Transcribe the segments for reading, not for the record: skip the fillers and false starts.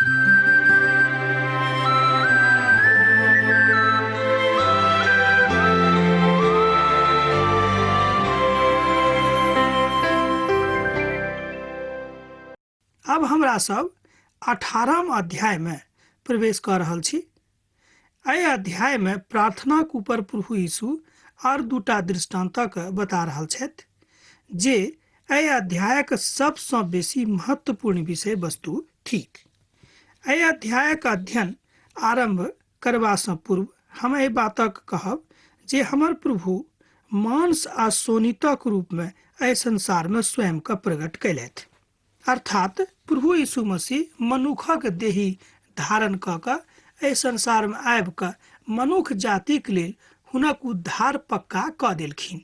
आब हमरा सब 18म अध्याय में प्रवेश कऽ रहल छी। एहि अध्याय में प्रार्थनाक ऊपर प्रभु यीशु आर दूटा दृष्टान्तक बता रहल छथि जे एहि अध्यायक सबसँ बेसी महत्वपूर्ण विषय वस्तु थिक। एहि अध्यायक अध्ययन आरंभ करबासँ पूर्व हम एहि बातक कहब जे हमर प्रभु मांस आ शोणितक रूपमे एहि संसारमे स्वयंके प्रकट कयलथि। अर्थात प्रभु यीशु मसीह मनुखक देही धारण कऽ कऽ एहि संसारमे आबि कऽ मनुख जातिक लेल हुनक उद्धार पक्का कऽ देलखिन।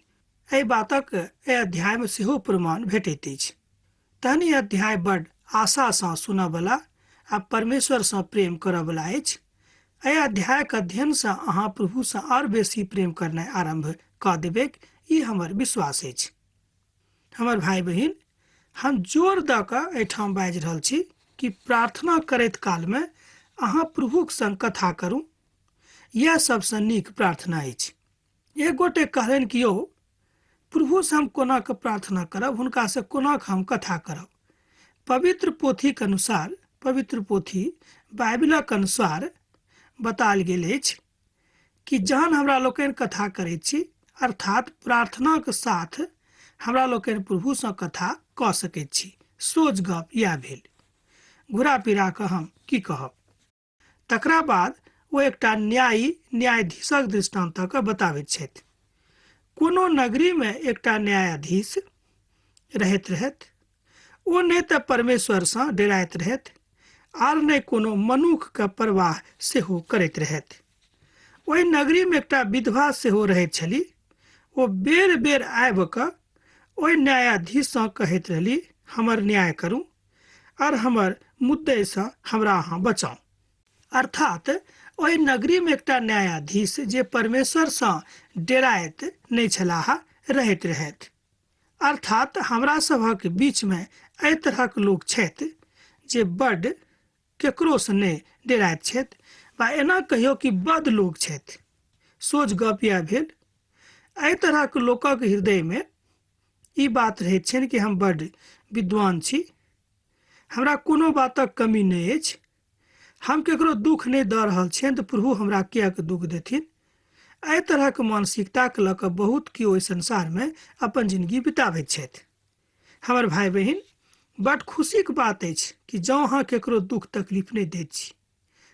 एहि बातक एहि अध्यायमे सेहो प्रमाण भेटैत अछि। तहन ई अध्याय बड आशासँ सुनऽवला आ परमेश्वरसँ प्रेम करऽवला अछि। एहि अध्यायक अध्ययनसँ अहाँ प्रभुसँ आओर बेसी प्रेम करनाइ आरम्भ कऽ देबैक, ई हमर विश्वास अछि। हमर भाइ बहिन, हम जोर दऽ कऽ एहिठाम बाजि रहल छी कि प्रार्थना करैत कालमे अहाँ प्रभुक संग कथा करू। इएह सबसँ नीक प्रार्थना अछि। एक गोटे कहलनि कि यौ, प्रभुसँ हम कोना कऽ प्रार्थना करब, हुनकासँ कोना कऽ हम कथा करब? पवित्र पोथीक अनुसार, पवित्र पोथी बाइबिलक अनुसार बतायल गेल अछि कि जहन हमरा लोकनि कथा करैत छी, अर्थात प्रार्थनाक साथ हमरा लोकनि प्रभुसँ कथा कऽ सकैत छी। सोझ गप इएह भेल। घुरा पिरा कऽ हम की कहब? तकरा बाद ओ एकटा न्यायी न्यायाधीशक दृष्टान्त कऽ बताबैत छथि। कोनो नगरीमे एकटा न्यायाधीश रहैत रहथि। ओ नहि तऽ परमेश्वरसँ डेराइत रहथि आर नहि कोनो मनुखके परवाह सेहो करैत रहथि। ओहि नगरीमे एकटा विधवा सेहो रहैत छली। ओ बेर बेर आबि कऽ ओहि न्यायाधीशसँ कहैत रहली, हमर न्याय करू आर हमर मुद्दैसँ हमरा अहाँ बचाउ। अर्थात ओहि नगरीमे एकटा न्यायाधीश जे परमेश्वरसँ डेराइत नहि छलाह रहैत रहथि। अर्थात हमरा सभक बीचमे एहि तरहक लोक छथि जे बड्ड केकरोसँ नहि डेराइत छथि वा एना कहियौ कि बद लोक छथि। सोझ गप इएह भेल। एहि तरहक लोकक हृदयमे ई बात रहैत छनि कि हम बड्ड विद्वान छी, हमरा कोनो बातक कमी नहि अछि, हम केकरो दुख नहि दऽ रहल छियनि तऽ प्रभु हमरा किएक दुख देथिन। एहि तरहक मानसिकताके लऽ कऽ बहुत केओ एहि संसारमे अपन जिनगी बिताबैत छथि। हमर भाय बहिन, बड खुशीके बात अछि कि जँ अहाँ केकरो दुख तकलीफ नहि दैत छी।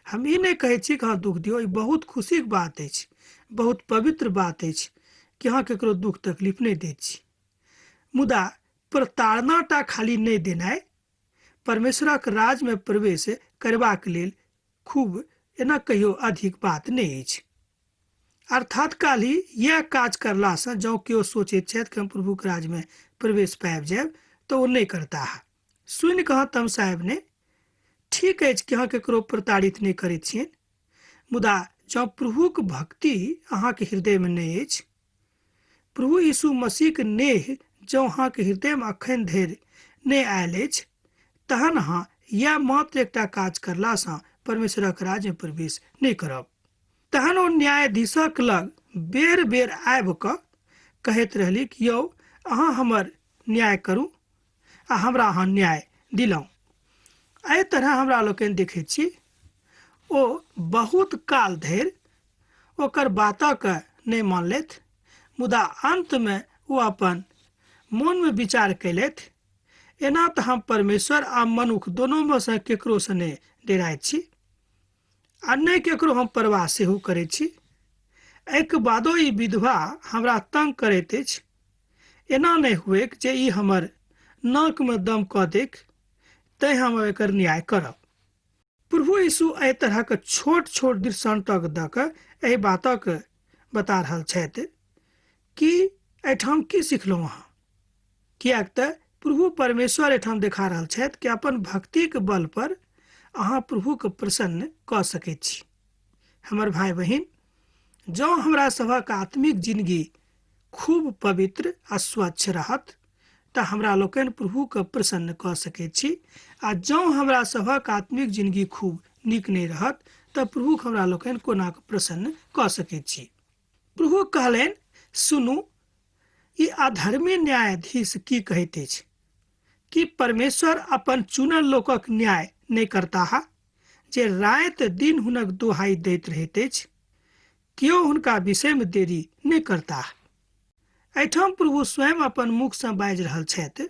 हम ई नहि कहै छी कि अहाँ दुख दियौ, ई बहुत खुशीके बात अछि, बहुत पवित्र बात अछि कि अहाँ केकरो दुख तकलीफ नहि दैत छी। मुदा प्रताड़ना टा खाली नहि देनाइ परमेश्वरक राजमे प्रवेश करबाक लेल खूब एना कहियो अधिक बात नहि अछि। अर्थात काल्हि इएह काज करलासँ जँ केओ सोचैत छथि कि हम प्रभुक राजमे प्रवेश पाबि जायब तऽ ओ नहि करताह। सुनि कऽ अहाँ तमसायब नहि। ठीक अछि कि अहाँ केकरो प्रताड़ित नहि करैत छियनि, मुदा जँ प्रभुक भक्ति अहाँके हृदयमे नहि अछि, प्रभु यीशु मसीहक नेह जँ अहाँके हृदयमे अखन धरि नहि आयल अछि, तहन अहाँ इएह मात्र एकटा काज करलासँ परमेश्वरक राज्यमे प्रवेश नहि करब। तहन ओ न्यायाधीशक लग बेर बेर आबि कऽ कहैत रहली कि यौ, अहाँ हमर न्याय करू आ हमरा अहाँ न्याय दिलहुँ। एहि तरह हमरा लोकनि देखैत छी ओ बहुत काल धरि ओकर बातक नहि मानलथि, मुदा अन्तमे ओ अपन मोनमे विचार कयलथि, एना तऽ हम परमेश्वर आ मनुख दोनोमे सँ केकरोसँ नहि डेराइत छी आ नहि केकरो हम परवाह सेहो करैत छी। एहिके बादो ई विधवा हमरा तंग करैत अछि। एना नहि हुएक जे ई हमर नाकमे दम कऽ देक, तैं हम एकर न्याय करब। प्रभु यीशु एहि तरहक छोट छोट दृष्टान्तक दऽ कऽ एहि बातक बता रहल छथि कि एहिठाम की सिखलहुँ अहाँ। किएक तऽ प्रभु परमेश्वर एहिठाम देखा रहल छथि कि अपन भक्तिक बल पर अहाँ प्रभुके प्रसन्न कऽ सकैत छी। हमर भाय बहिन, जँ हमरा सभक आत्मिक जिंदगी खूब पवित्र आ स्वच्छ रहत तऽ हमरा लोकनि प्रभुके प्रसन्न कऽ सकैत छी, आ जँ हमरा सभक आत्मिक जिनगी खूब नीक नहि रहत तऽ प्रभुक हमरा लोकनि कोना कऽ प्रसन्न कऽ सकैत छी। प्रभु कहलनि, सुनू, ई अधर्मी न्यायाधीश की कहैत अछि? कि परमेश्वर अपन चुनल लोकक न्याय नहि करताह, जे राति दिन हुनक दोहाई दैत रहैत अछि? केओ हुनका विषयमे देरी नहि करताह। एहिठाम प्रभु स्वयं अपन मुखसँ बाजि रहल छथि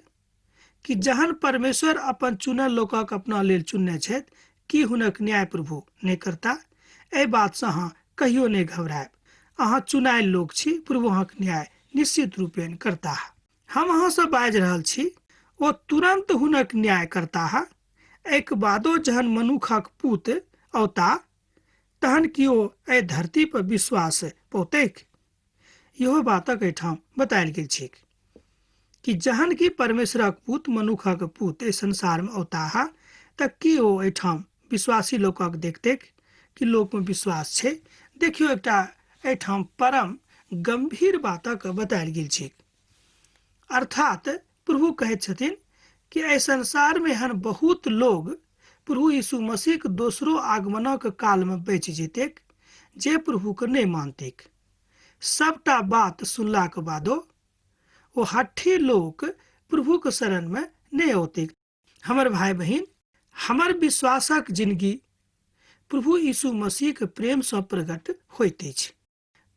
कि जहन परमेश्वर अपन चुनल लोकक अपना लेल चुनने छथि, की हुनक न्याय प्रभु नहि करता? एहि बातसँ अहाँ कहियो नहि घबरायब। अहाँ चुनायल लोक छी, प्रभु अहाँक न्याय निश्चित रूपेण करताह। हम अहाँसँ बाजि रहल छी, ओ तुरन्त हुनक न्याय करताह। एहिके बादो जहन मनुखक पुत औता तहन की ओ एहि धरती पर विश्वास पौतैक? इहो बातक एहिठाम बतायल गेल छैक कि जहन कि परमेश्वरक पुत मनुखक पुत एहि संसारमे औताह तऽ की ओ एहिठाम विश्वासी लोकक देखतैक कि लोकमे विश्वास छै? देखियौ, एकटा एहिठाम परम गंभीर बातक बतायल गेल छैक। अर्थात प्रभु कहैत छथिन कि एहि संसारमे एहन बहुत लोग प्रभु यीशु मसीहक दोसरो आगमनक कालमे बचि जेतैक जे प्रभुके नहि मानतैक। सबटा बात सुनलाक बादो ओ हठी लोक प्रभुक शरणमे नहि औतैक। हमर भाई बहिन, हमर विश्वासक जिनगी प्रभु यीशु मसीहक प्रेमसँ प्रकट होइत अछि।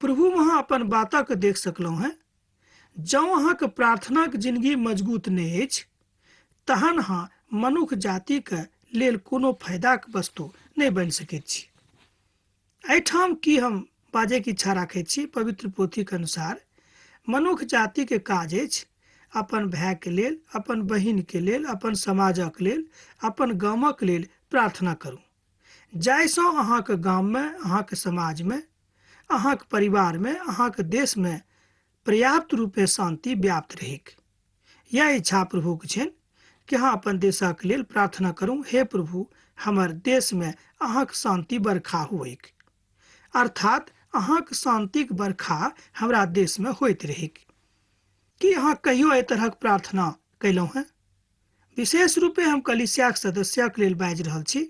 प्रभु अहाँ अपन बातक देख सकलहुँ हेँ। जँ अहाँके प्रार्थनाक जिनगी मजबूत नहि अछि तहन अहाँ मनुख जातिके लेल कोनो फायदाक वस्तु नहि बनि सकैत छी। एहिठाम की हम बाजैके इच्छा राखैत छी, पवित्र पोथीके अनुसार मनुख जातिके काज अछि अपन भायके लेल, अपन बहिनके लेल, अपन समाजक लेल, अपन गामक लेल प्रार्थना करू, जाहिसँ अहाँके गाममे, अहाँके समाजमे, अहाँके परिवारमे, अहाँके देशमे पर्याप्त रूपे शान्ति व्याप्त रहैक। यैह इच्छा प्रभुके छनि कि अहाँ अपन देशक लेल प्रार्थना करू, हे प्रभु, हमर देशमे अहाँक शान्ति बरखा होइक, अर्थात अहाँक शान्तिक बरखा हमरा देशमे होइत रहैक। की अहाँ कहियो एहि तरहक प्रार्थना कयलहुँ हेँ? विशेष रूपे हम कलीसियाक सदस्यक लेल बाजि रहल छी।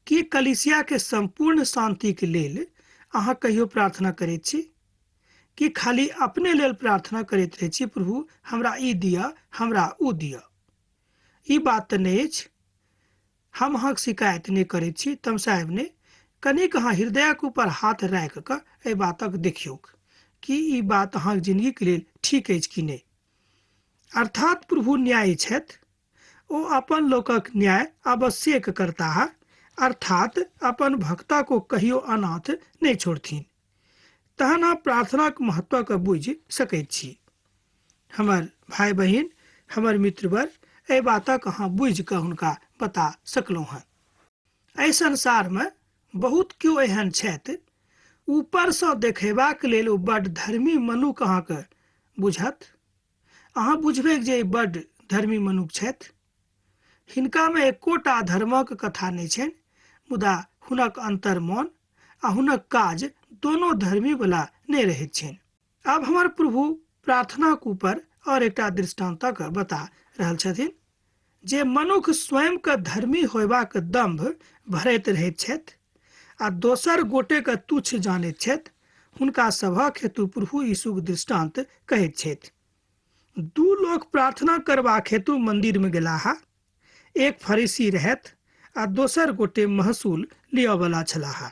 की कलीसिया के सम्पूर्ण शान्तिक लेल अहाँ कहियो प्रार्थना करैत छी? कि खाली अपने लेल प्रार्थना करैत रहै छी, प्रभु हमरा ई दिअ, हमरा ओ दिअ? ई बात तऽ नहि अछि। हम अहाँक शिकायत नहि करैत छी, तमसायब नहि। कनिक अहाँ हृदयक ऊपर हाथ राखि कऽ एहि बातक देखियौक कि ई बात अहाँक जिनगीक लेल ठीक अछि कि नहि। अर्थात प्रभु न्यायी छथि, ओ अपन लोकक न्याय अवश्यक करताह, अर्थात अपन भक्तक ओ कहियो अनाथ नहि छोड़थिन। तहन अहाँ प्रार्थनाक महत्वके बुझि सकैत छी। हमर भाय बहिन, हमर मित्रवर, एहि बातक अहाँ बुझि कऽ हुनका बता सकलहुँ हँ। एहि संसारमे बहुत केओ एहन छथि, ऊपरसँ देखेबाक लेल ओ बड्ड धर्मी मनुख अहाँके बुझत। अहाँ बुझबै जे ई बड्ड धर्मी मनुख छथि, हिनकामे एकोटा धर्मक कथा नहि छनि, मुदा हुनक अंतर्मन आ हुनक काज दोनो धर्मी वाला नहि रहैत छनि। आब हमर प्रभु प्रार्थनाक ऊपर और एकटा दृष्टान्तक बता रहल छथिन जे मनुख स्वयं के धर्मी होयबाक दंभ भरैत रहैत छथि आ दोसर गोटे के तुच्छ जानैत छथि, हुनका सभक हेतु प्रभु यीशुक दृष्टांत कहैत छथि। दू लोक प्रार्थना करबाक हेतु मंदिर में गेलाह, एक फरीसी रहथि आ दोसर गोटे महसूल लिअ छलाह।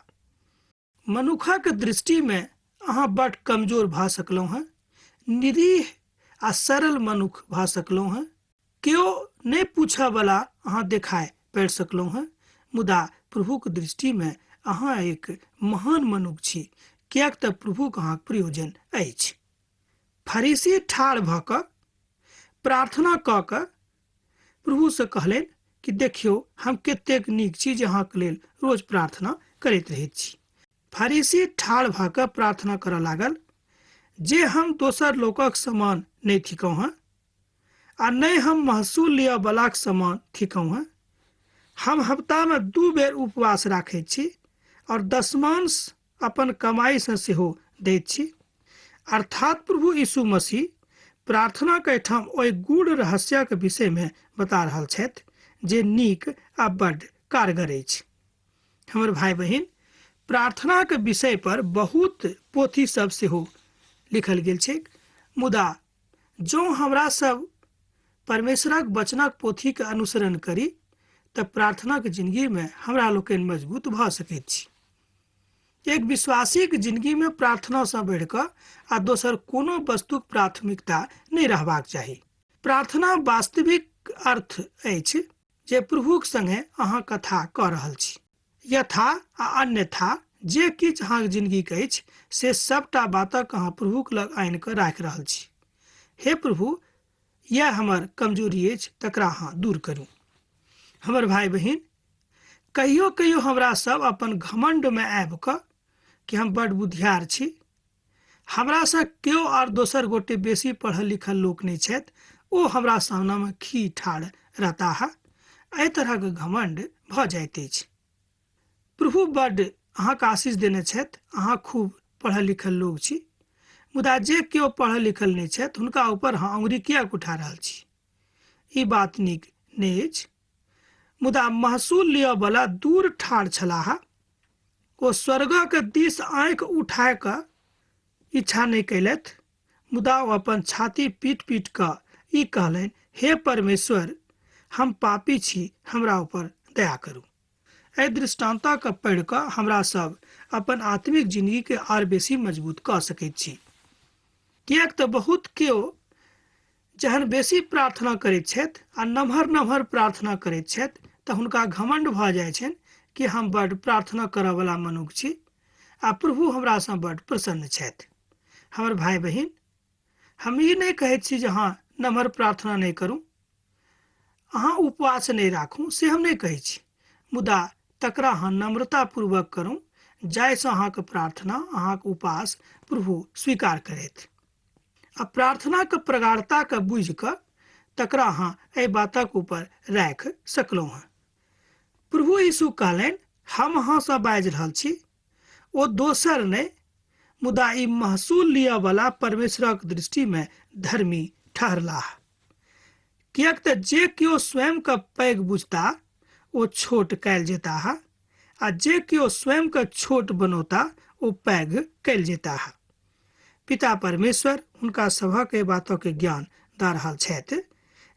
मनुखक दृष्टिमे अहाँ बड कमजोर भऽ सकलहुँ हेँ, निरीह आ सरल मनुख भऽ सकलहुँ हेँ, केओ नहि पूछऽवला अहाँ देखाय पड़ि सकलहुँ हेँ, मुदा प्रभुक दृष्टिमे अहाँ एक महान मनुख छी, किएक तऽ प्रभुक अहाँक प्रयोजन अछि। फरीसी ठाढ़ भऽ कऽ प्रार्थना कऽ कऽ प्रभुसँ कहलनि कि देखियौ, हम कतेक नीक छी जे अहाँके लेल रोज प्रार्थना करैत रहैत छी। फरीसी ठाढ़ भऽ कऽ प्रार्थना करऽ लागल जे हम दोसर लोकक समान नहि थिकहुँ हँ आ नहि हम महसूल लिअ बलाक समान थिकहुँ हँ। हम हफ्तामे 2 बेर उपवास राखैत छी और दशमांश अपन कमाईसँ सेहो दैत छी। अर्थात प्रभु यीशु मसीह प्रार्थनाक एहिठाम ओहि गूढ़ रहस्यक विषयमे बता रहल छथि जे नीक आ बड्ड कारगर अछि। हमर भाइ बहिन, प्रार्थनाक विषय पर बहुत पोथी सब सेहो लिखल गेल छैक, मुदा जँ हमरा सब परमेश्वरक वचनक पोथीके अनुसरण करी तऽ प्रार्थनाक जिंदगीमे हमरा लोकनि मजबूत भऽ सकैत छी। एक विश्वासीक जिंदगीमे प्रार्थनासँ बढ़ि कऽ आ दोसर कोनो वस्तुक प्राथमिकता नहि रहबाक चाही। प्रार्थना वास्तविक अर्थ अछि जे प्रभुक संगे अहाँ कथा कऽ रहल छी। यथा आ अन्यथा जे किछु अहाँक जिंदगीक अछि से सबटा बातक अहाँ प्रभुक लग आनि कऽ राखि रहल छी। हे प्रभु, यैह हमर कमजोरी अछि, तकरा अहाँ दूर करू। हमर भाइ बहिन, कहियो कहियो हमरा सब अपन घमंड में आबि कऽ कि हम बड बुधियार छी, हमरासँ केओ आर दोसर गोटे बेसी पढ़ल लिखल लोक नहि छथि, ओ हमरा सामनामे खी ठाढ़ रहताह, एहि तरहक घमंड भऽ जाइत अछि। प्रभु बड अहाँके आशीष देने छथि, अहाँ खूब पढ़ल लिखल लोक छी, मुदा जे केओ पढ़ल लिखल नहि छथि हुनका ऊपर अहाँ अंगुरी किएक उठा रहल छी? ई बात नीक नहि अछि। मुदा महसूल लिअ बला दूर ठाढ़ छलाह, ओ स्वर्गक दिस आँखि उठा कऽ इच्छा नहि कयलथि, मुदा ओ अपन छाती पीट पीट कऽ ई कहलनि, हे परमेश्वर, हम पापी छी, हमरा ऊपर दया करू। एहि दृष्टान्तके पढ़ि कऽ हमरा सब अपन आत्मिक जिंदगीके आर बेसी मजबूत कऽ सकैत छी, किएक तऽ बहुत केओ जहन बेसी प्रार्थना करैत छथि आ नमहर नमहर प्रार्थना करैत छथि तऽ हुनका घमंड भऽ जाइ छनि कि हम बड्ड प्रार्थना करऽवला मनुख छी आ प्रभु हमरासँ बड्ड प्रसन्न छथि। हमर भाय बहिन, हम ई नहि कहैत छी जे अहाँ नमहर प्रार्थना नहि करू, अहाँ उपवास नहि राखू, से हम नहि कहै छी, मुदा तकरा अहाँ नम्रतापूर्वक करू जाहिसँ अहाँके प्रार्थना, अहाँके उपवास प्रभु स्वीकार करथि। आ प्रार्थनाक प्रगाढ़ताके बुझि कऽ तकरा अहाँ एहि बातक ऊपर राखि सकलहुँ हँ। प्रभु यीशु कहलनि, हम अहाँसँ बाजि रहल छी, ओ दोसर नहि, मुदा ई महसूल लिअ बला परमेश्वरक दृष्टिमे धर्मी ठहरलाह। किएक तऽ जे केओ स्वयंके पैघ बुझता ओ छोट कयल जेताह, आ जे केओ स्वयंके छोट बनौता ओ पैघ कयल जेताह। पिता परमेश्वर हुनका सभक एहि बातक ज्ञान दऽ रहल छथि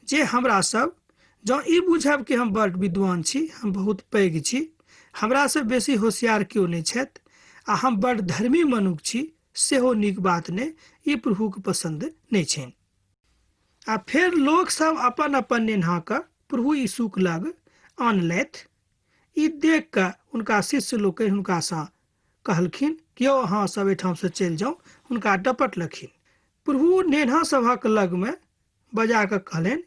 जे हमरा सब जँ ई बुझब कि हम बड़ विद्वान छी, हम बहुत पैघ छी, हमरासँ बेसी होशियार केओ नहि छथि आ हम बड़ धर्मी मनुख छी, सेहो नीक बात नहि, ई प्रभुके पसन्द नहि छनि। आ फेर लोक सब अपन अपन नेन्हाके प्रभु यीशुक लग आनलथि। ई देख कऽ हुनका शिष्य लोकनि हुनकासँ कहलखिन, कियो अहाँ सब एहिठामसँ चलि जाउ। हुनका डपटलखिन। प्रभु नेन्हा सभक लगमे बजा कऽ कहलनि,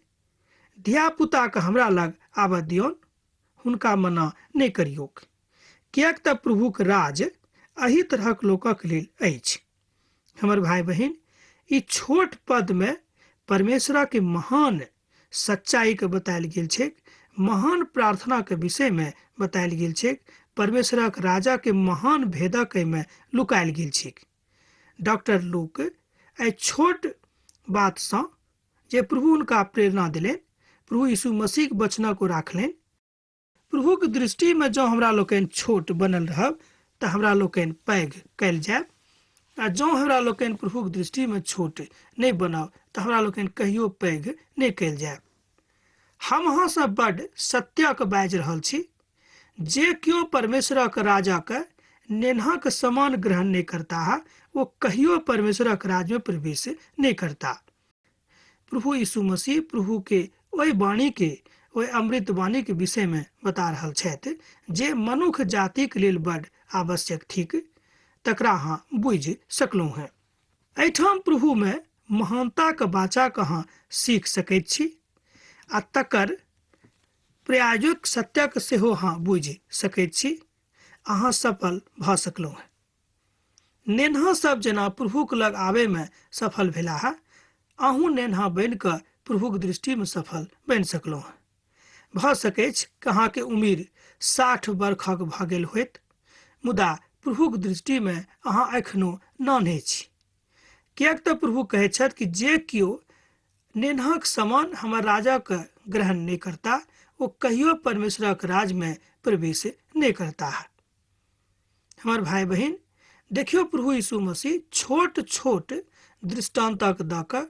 धियापुताके हमरा लग आबऽ दियौन, हुनका मना नहि करियौक, किएक तऽ प्रभुक राज एहि तरहक लोकक लेल अछि। हमर भाइ बहिन, ई छोट पदमे परमेश्वरक महान सच्चाइके बतायल गेल छैक, महान प्रार्थनाके विषयमे बतायल गेल छैक, परमेश्वरक राजाके महान भेदक एहिमे लुकायल गेल छैक। डॉक्टर लूक एहि छोट बातसँ जे प्रभु हुनका प्रेरणा देलनि, प्रभु यीशु मसीहक वचनक ओ राखलनि। प्रभुक दृष्टिमे जँ हमरा लोकनि छोट बनल रहब तऽ हमरा लोकनि पैघ कयल जायब, आ जँ हमरा लोकनि प्रभुक दृष्टिमे छोट नहि बनब तऽ हमरा लोकनि कहियो पैघ नहि कयल जायब। हम अहाँसँ बड्ड सत्यक बाजि रहल छी, जे केओ परमेश्वरक राजाक नेन्हाक समान ग्रहण नहि करताह ओ कहियो परमेश्वरक राज्यमे प्रवेश नहि करता। प्रभु यीशु मसीह प्रभु के ओहि वाणी के, ओहि अमृत वाणी के विषय में बता रहल छथि जे मनुख जातिक लेल बड आवश्यक थिक, तकरा अहाँ बुझि सकलहुँ हेँ। एहिठाम प्रभु में महानताक वाचा के अहाँ सीख सकैत छी आ तकर प्रायोगिक सत्यक सेहो अहाँ बुझि सकैत छी। अहाँ सफल भऽ सकलहुँ हेँ। नेन्हा सब जेना प्रभुक लग आबे में सफल भेलाह, अहूँ नेन्हा बनि कऽ प्रभुक दृष्टि में सफल बनि सकलहुँ हेँ। भऽ सकैछ कि अहाँके उमिर 60 बरखक भऽ गेल होयत, मुदा प्रभुक दृष्टि में अहाँ एखनो नान्हे छी। किएक तऽ प्रभु कहैत छथि कि जे केओ नेन्हक समान हमर राजाके ग्रहण नहि करता ओ कहियो परमेश्वरक राजमे प्रवेश नहि करताह। हमर भाई बहिन, देखियौ प्रभु यीशु मसीह छोट छोट दृष्टान्तक दऽ कऽ,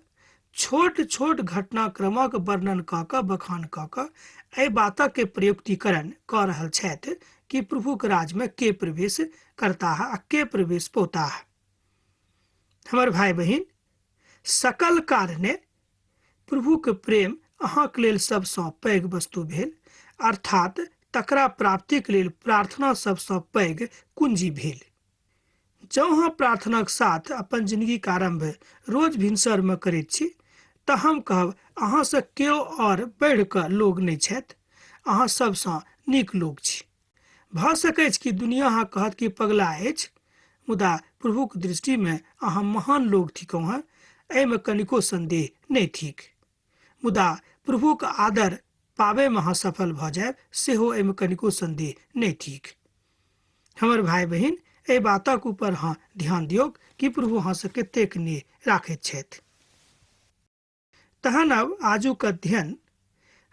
छोट छोट घटनाक्रमक वर्णन कऽ कऽ, बखान कऽ कऽ एहि बातक प्रयुक्तिकरण कऽ रहल छथि कि प्रभुक राजमे के प्रवेश करताह आ के प्रवेश पौताह। हमर भाई बहिन, सकल कारणे प्रभुक प्रेम अहाँक लेल सबसँ पैघ वस्तु भेल, अर्थात तकरा प्राप्तिक लेल प्रार्थना सबसँ पैघ कुंजी भेल। जँ अहाँ प्रार्थनाक साथ अपन जिंदगीक आरम्भ रोज भिनसरमे करैत छी तऽ हम कहब अहाँसँ केओ आओर बढ़ि कऽ लोग नहि छथि, अहाँ सबसँ नीक लोग छी। भऽ सकैछ कि दुनिया अहाँ कहत कि पगला अछि, मुदा प्रभुक दृष्टिमे अहाँ महान लोग थिकहुँ हँ, एहिमे कनिको संदेह नहि थिक। मुदा प्रभुक आदर पाबैमे अहाँ सफल भऽ जायब सेहो एहिमे कनिको संदेह नहि थिक। हमर भाई बहिन, एहि बातक ऊपर अहाँ ध्यान दियौक कि प्रभु अहाँसँ कतेक नेह राखैत छथि। तहन अब आजुक अध्ययन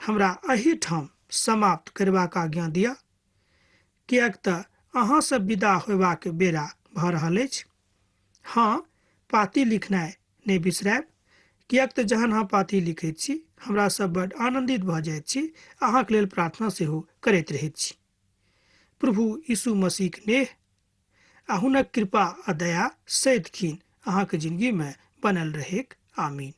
हमरा एहिठाम समाप्त करबाक आज्ञा दिअ, किएक तऽ अहाँसँ विदा होयबाक बेरा भऽ रहल अछि। हँ, पाती लिखनाइ नहि बिसरायब, किएक तऽ जहन अहाँ पाती लिखैत छी हमरा सब बड्ड आनन्दित भऽ जाइत छी, अहाँक लेल प्रार्थना सेहो करैत रहैत छी। प्रभु यीशु मसीहक नेह आ हुनक कृपा आ दया सदिखिन अहाँके जिंदगीमे बनल रहेक। आमीन।